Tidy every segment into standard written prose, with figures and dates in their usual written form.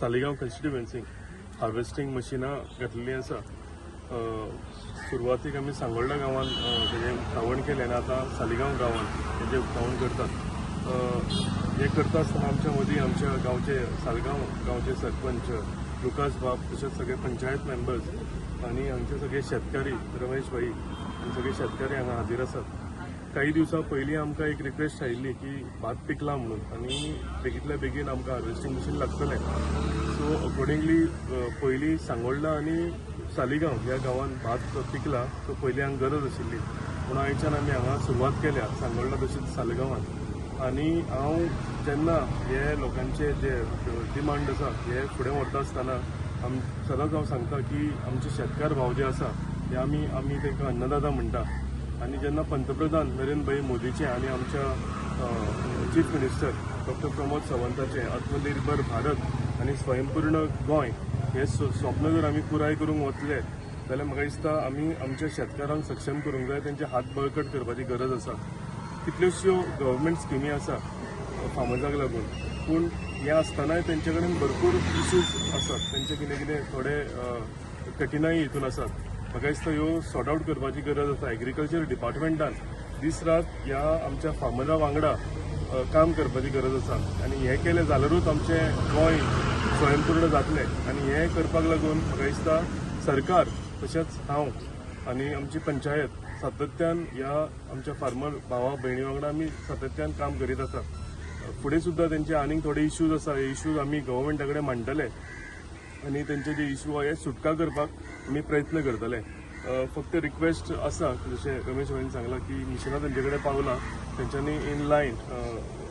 Saligao कॉन्स्टिट्युएन्सीक harvesting मशिनां घातलेलीं आसा. सुरवातीक आमी सांगोल्डा गांवान तेजें उक्तावण केलें आनी आतां सालिगांव गांवान तेजें उक्तावण करतात. हें करता आसतना आमच्या मदीं आमच्या गांवचे, सालगांव गांवचे सरपंच लुकास बाब, तशेंच सगळे पंचायत मेंबर्स आनी हांगचे सगळे शेतकारी रमेश भाई आनी सगळे शेतकारी हांगा हाजीर आसात. काही दिवसां पयलीं आमकां एक रिक्वेस्ट आयिल्ली की भात पिकला म्हणून आनी बेगींतल्या बेगीन आमकां हार्वेस्टिंग मशीन लागतलें. सो अकॉर्डिंगली पयलीं सांगोल्डा आनी सालिगांव ह्या गांवांत भात पिकला, सो पयलीं हांगा गरज आशिल्ली म्हणून आयच्यान आमी हांगा सुरवात केल्या, सांगोल्डा तशीच सालगांवांत. आनी हांव जेन्ना हे लोकांचे जे डिमांड आसा हे फुडें व्हरता आसतना सदांच हांव सांगता की आमचे शेतकार भाव जे आसा हे आमी आमी तांकां अन्नदाता म्हणटा. आनी जेन्ना पंतप्रधान नरेंद्र भाई मोदीचे आनी आमच्या चीफ मिनिस्टर डॉक्टर प्रमोद सावंताचे आत्मनिर्भर भारत आनी स्वयंपूर्ण गोंय हे स्वप्न जर आमी पुराय करूंक वतले जाल्यार म्हाका दिसता आमी आमच्या शेतकारांक सक्षम करूंक जाय, तेंचे हात बळकट करपाची गरज आसा. कितल्योश्यो गव्हर्मेंट स्किमी आसा फार्मर्साक लागून, पूण हें आसतनाय तेंचे कडेन भरपूर इश्यूज आसात, तेंचे कितें कितें थोडे कठिनाई हितून आसात. म्हाका दिसता ह्यो सॉर्ट आवट करपाची गरज आसा. एग्रीकल्चर डिपार्टमेंटान दीस रात ह्या आमच्या फार्मरा वांगडा काम करपाची गरज आसा आनी हें केलें जाल्यारूच आमचें गोंय स्वयंपूर्ण जातलें. आनी हें करपाक लागून म्हाका दिसता सरकार तशेंच हांव आनी आमची पंचायत सातत्यान ह्या आमच्या फार्मर भावा भयणी वांगडा आमी सातत्यान काम करीत आसा. फुडें सुद्दां तेंचे आनीक थोडे इश्यूज आसा, हे इश्यूज आमी गव्हर्मेंटा कडेन मांडटले आनी तेंचे जे इश्यू आहा हे सुटका करपाक आमी प्रयत्न करतले. फक्त रिक्वेस्ट आसा, जशें रमेश भाईन सांगलां की मिशिनां तेंचे कडेन पावलां, तेंच्यांनी इन लायन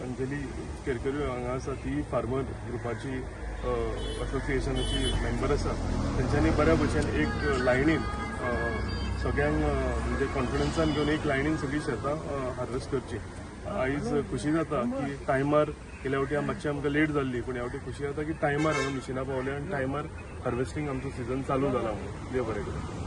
अंजली केरकरी हांगा आसा, ती फार्मर ग्रुपाची असोसिएशनाची मेंबर आसा, तेंच्यांनी बऱ्या भशेन एक लायनीन सगळ्यांक म्हणजे कॉन्फिडन्सान घेवन एक लायनीन सगळीं शेतां हार्वेस्ट करची. आयज खुशी जाता की टायमार, गेल्या फावटी मातशें आमकां लेट जाल्ली, पूण ह्या फावटी खुशी जाता की टायमार हांगा मिशिनां पावल्या आनी टायमार हार्वेस्टिंग आमचो सिजन चालू जाला म्हणून. देव बरें करूं.